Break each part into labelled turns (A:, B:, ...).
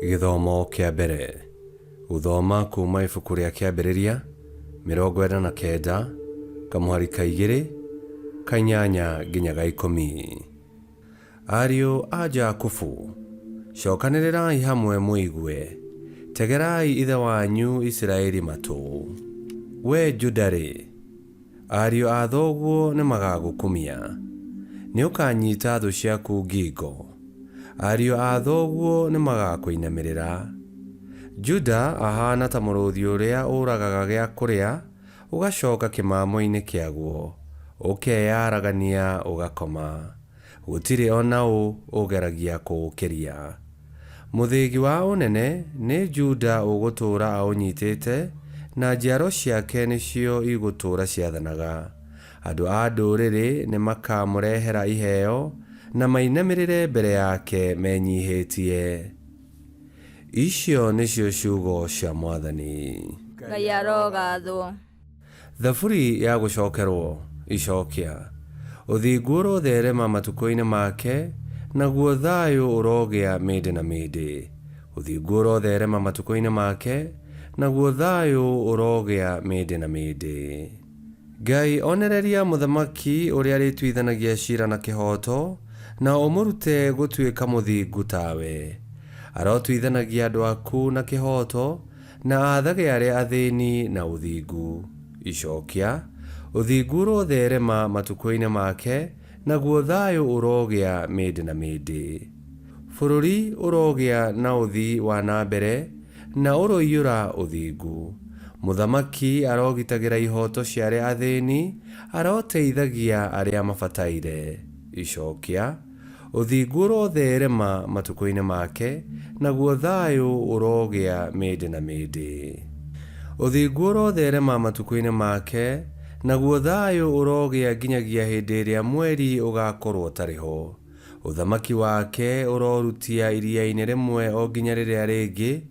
A: Gĩthomo kĩa mbere. Gũthoma kuuma ibuku rĩa Kĩambĩrĩria 49, kamũhari ka igĩrĩ, ka inyanya nginya ga ikũmi. Ariũ a Jakubu, cokanĩrĩrai hamwe mũigue, tegerai ithe wanyu Isiraeli matũ. Wee Juda-rĩ, Ariũ a thoguo nĩmagagũkumia, nĩũkanyiita thũ ciaku ngingo, ariũ a thoguo nĩmagakũinamĩrĩra. Juda ahaana ta mũrũũthi ũrĩa ũragaga gĩa kũrĩa ũgacooka kĩmamo-inĩ kĩaguo, ũkeyaragania ũgakoma, gũtirĩ o na ũ ũgeragia kũũkĩria. Mũthĩgi wa ũnene nĩ Juda ũgũtũũra aũnyitĩte, na njiaro ciake nĩcio igũtũũra ciathanaga. Andũ a ndũrĩrĩ nĩmakamũrehera iheo, na mainamĩrĩre mbere yake menyihĩtie. Icio nĩcio ciugo cia Mwathani.
B: Ngai arogathwo.
A: Thaburi ya gũcokerwo, Icokia. Ũthingu ũrotherema matukũ-inĩ make, naguo thayũ ũrogĩa mĩndĩ na mĩndĩ. Ũthingu ũrotherema matukũ-inĩ make, naguo thayũ ũrogĩa mĩndĩ na mĩndĩ. Ngai, onereria mũthamaki ũrĩa arĩtuithanagia ciira na kĩhooto, na ũmũrute gũtuĩka mũthingu tawe. Arotuithanagia andũ aku na kĩhooto, Na aathage arĩa athĩni na ũthingu. Icokia, Ũthingu ũrotherema matukũ-inĩ make, naguo thayũ ũrogĩa mĩndĩ na mĩndĩ. Bũrũri ũrogĩa na ũthii wa na mbere, na ũroiyũra ũthingu. Mũthamaki arogitagĩra ihooto cia arĩa athĩni, aroteithagia arĩa mabataire. Icokia, Ũthingu ũrotherema matukũ-inĩ make, naguo thayũ ũrogĩa mĩndĩ na mĩndĩ. Ũthingu ũrotherema matukũ-inĩ make, naguo thayũ ũrogĩa nginyagia hĩndĩ ĩrĩa mweri ũgaakorũo ũtarĩ ho. Ũthamaki wake ũrorutia iria-inĩ rĩmwe o nginya rĩrĩa rĩngĩ,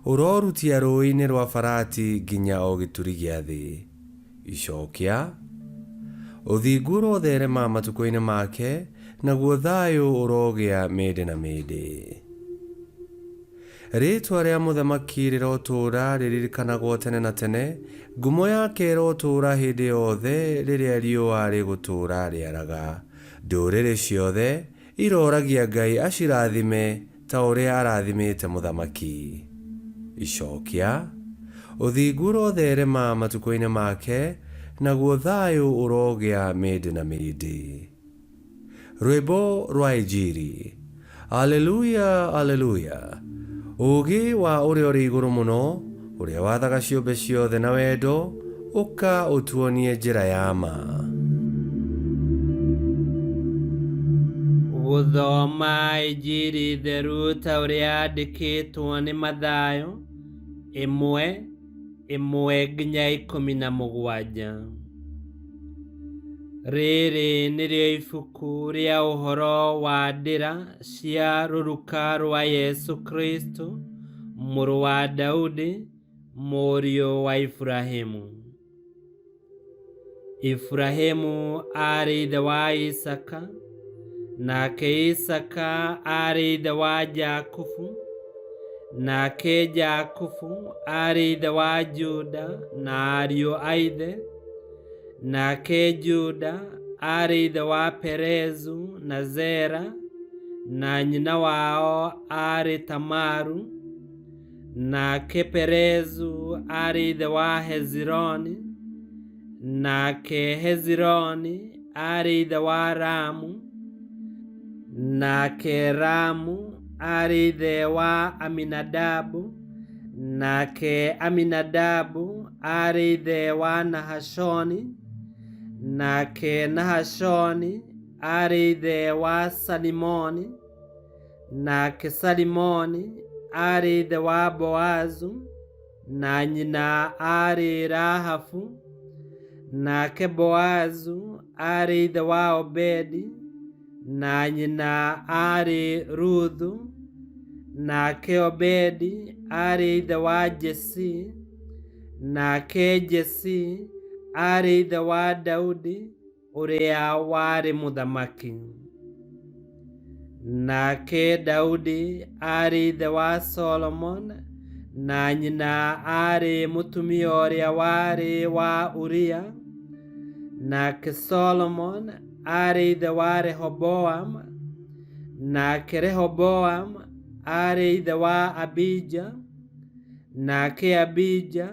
A: ũrorutia rũũĩ-inĩ rwa Farati nginya o gĩturi gĩa thĩ. Icokia, Ũthingu ũrotherema matukũ-inĩ make, naguo thayũ ũrogĩa mĩndĩ na mĩndĩ. Rĩĩtwa rĩa mũthamaki rĩrotũũra rĩririkanagwo tene na tene, ngumo yake ĩrotũũra hĩndĩ yothe rĩrĩa riũa rĩgũtũũra rĩaraga. Ndũrĩrĩ ciothe iroragia Ngai acirathime Ta ũrĩa arathimĩte mũthamaki. Icokia, Ũthingu ũrotherema matukũ-inĩ make, naguo thayũ ũrogĩa mĩndĩ na mĩndĩ. Rwĩmbo rwa Injiri. Aleluya, Aleluya! Ũũgĩ wa Ũrĩa Ũrĩ Igũrũ Mũno, ũrĩa wathaga ciũmbe ciothe na wendo, ũka ũtuonie njĩra ya ma.
C: Gũthoma Injiri theru ta ũrĩa yandĩkĩtwo nĩ Mathayo, ĩmwe, ĩmwe nginya 17. Rĩrĩ nĩrĩo ibuku rĩa ũhoro wa ndĩra cia rũruka rwa Yesũ Kristũ, mũrũ wa Daudi, mũriũ wa Iburahĩmu. Iburahĩmu aarĩ ithe wa Isaaka, nake Isaaka aarĩ ithe wa Jakubu, nake Jakubu aarĩ ithe wa Juda na ariũ a ithe, nake Juda aarĩ ithe wa Perezu na Zera, na nyina wao aarĩ Tamaru, Nake Perezu aarĩ ithe wa Hezironi, nake Hezironi aarĩ ithe wa Ramu, nake Ramu aarĩ ithe wa Aminadabu, nake Aminadabu aarĩ ithe wa Nahashoni, nake Nahashoni aarĩ ithe wa Salimoni, Nake Salimoni aarĩ ithe wa Boazu, na nyina aarĩ Rahabu. Nake Boazu aarĩ ithe wa Obedi, na nyina aarĩ Ruthu. Nake Obedi aarĩ ithe wa Jesii, nake Jesii aarĩ ithe wa Daudi ũrĩa warĩ mũthamaki. Nake Daudi aarĩ ithe wa Solomon, na nyina aarĩ mũtumia ũrĩa warĩ wa Uria. Nake Solomon aarĩ ithe wa Rehoboam, nake Rehoboam aarĩ ithe wa Abija, nake Abija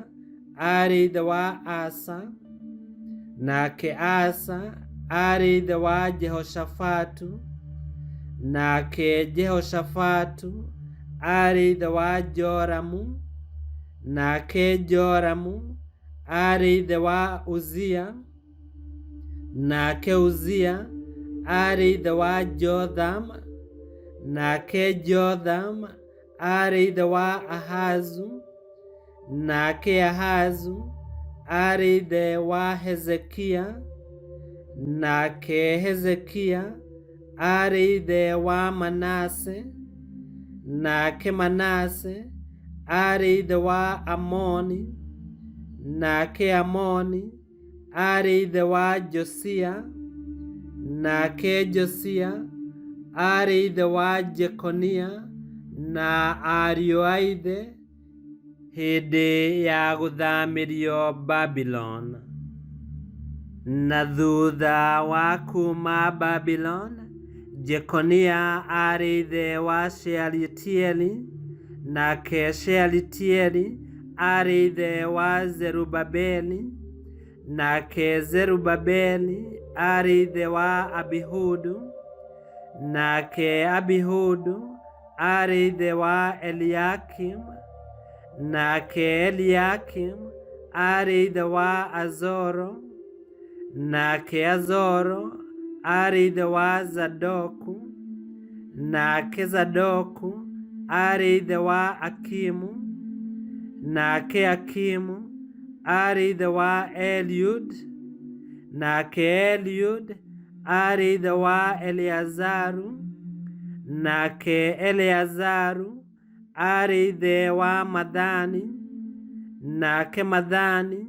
C: aarĩ ithe wa Asa, nake Asa aarĩ ithe wa Jehoshafatu, nake Jehoshafatu aarĩ ithe wa Joramu, nake Joramu aarĩ ithe wa Uzia, nake Uzia aarĩ ithe wa Jotham, nake Jotham aarĩ ithe wa Ahazu, nake Ahazu aarĩ ithe wa Hezekia, nake Hezekia aarĩ ithe wa Manase, nake Manase aarĩ ithe wa Amoni, nake Amoni aarĩ ithe wa Josia, nake Josia aarĩ ithe wa Jekonia na ariũ a ithe hĩndĩ ya gũthamĩrio Babuloni. Na thutha wa kuuma Babuloni, Jekonia aarĩ ithe wa Shealitieli, nake Shealitieli aarĩ ithe wa Zerubabeli, nake Zerubabeli aarĩ ithe wa Abihudu, nake Abihudu aarĩ ithe wa Eliakim, nake Eliakim aarĩ ithe wa Azoro, nake Azoro aarĩ ithe wa Zadoku, nake Zadoku aarĩ ithe wa Akimu, nake Akimu aarĩ ithe wa Eliud, nake Eliud aarĩ ithe wa Eleazaru, nake Eleazaru aarĩ ithe wa Mathani, nake Mathani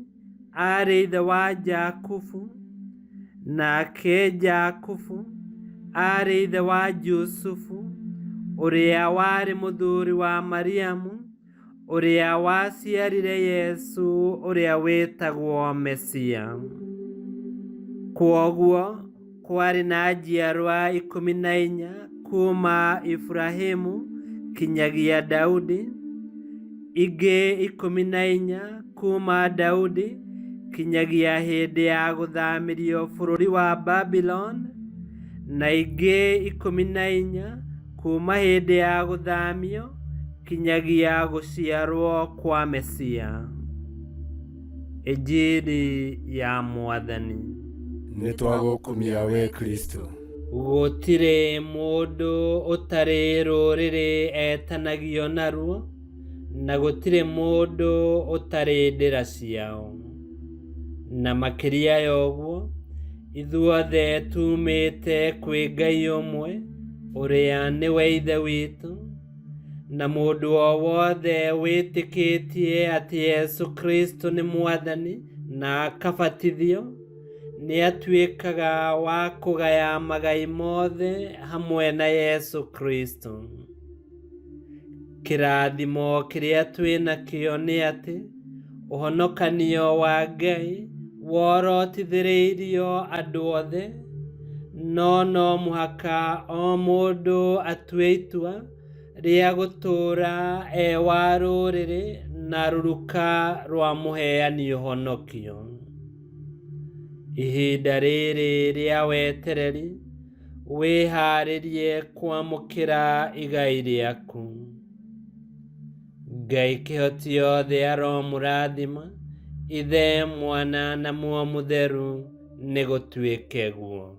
C: aarĩ ithe wa Jakubu, nake Jakubu aarĩ ithe wa Jusufu, ũrĩa warĩ mũthuri wa Mariamu, ũrĩa waciarire Yesu ũrĩa wĩtagwo Mesia. Kwoguo kwarĩ na njiarwa 14 kuuma Iburahĩmu kinyagia Daudi, ingĩ 14 kuuma Daudi kinyagia hĩndĩ ya gũthamĩrio bũrũri wa Babuloni, na ingĩ 14 kuuma hĩndĩ ya gũthamio kinyagia gũciarwo kwa Mesia. Injiri ya Mwathani.
D: Nĩtwagũkumia we Kristo.
C: Gũtirĩ mũndũ ũtarĩ rũrĩrĩ etanagio naruo, na gũtirĩ mũndũ ũtarĩ ndĩra ciao. Na makĩria ya ũguo, ithuothe tumĩte kwĩ Ngai ũmwe, ũrĩa nĩwe Ithe witũ, na mũndũ o wothe wĩtĩkĩtie atĩ Yesu Kristo nĩ Mwathani na akabatithio, nĩatuĩkaga wa kũgaya magai mothe hamwe na Yesu Kristo. Kĩrathimo kĩrĩa twĩ nakĩo nĩ atĩ ũhonokanio wa Ngai worotithĩrĩirio andũ othe, no no mũhaka o mũndũ atue itua rĩa gũtũũra e wa rũrĩrĩ na rũruka rwa mũheani ũhonokio. Ihinda rĩrĩ rĩa wetereri, wĩharĩrie kwamũkĩra igai rĩaku. Ngai kĩhoti yothe aromũrathima, Ithe, Mwana na Muoyo Mũtheru, nĩgũtuĩke guo.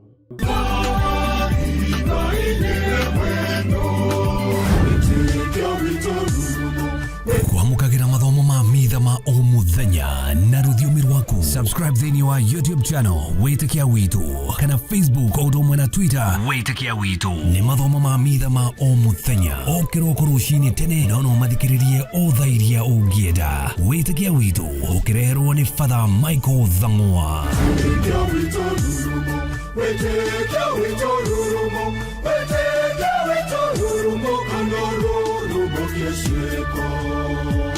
E: Kwamũkagĩra mathomo ma mitha ma o mũthenya na rũthiomi rwaku. Subscribe thĩinĩ wa YouTube channel Wĩtĩkia Witũ, kana Facebook o ũndũ ũmwe na Twitter Wĩtĩkia Witũ. Nĩ mathomo ma mitha ma o mũthenya, o kĩroko rũcinĩ tene, no no mathikĩrĩrie o thaa iria ũngĩenda. Wĩtĩkia Witũ ũkĩreherwo nĩ Father Michael Thang'wa.
D: Wĩtĩkia witũ rurumo, wĩtĩkia witũ rurumo, wĩtĩkia.
F: Ũrĩkũ?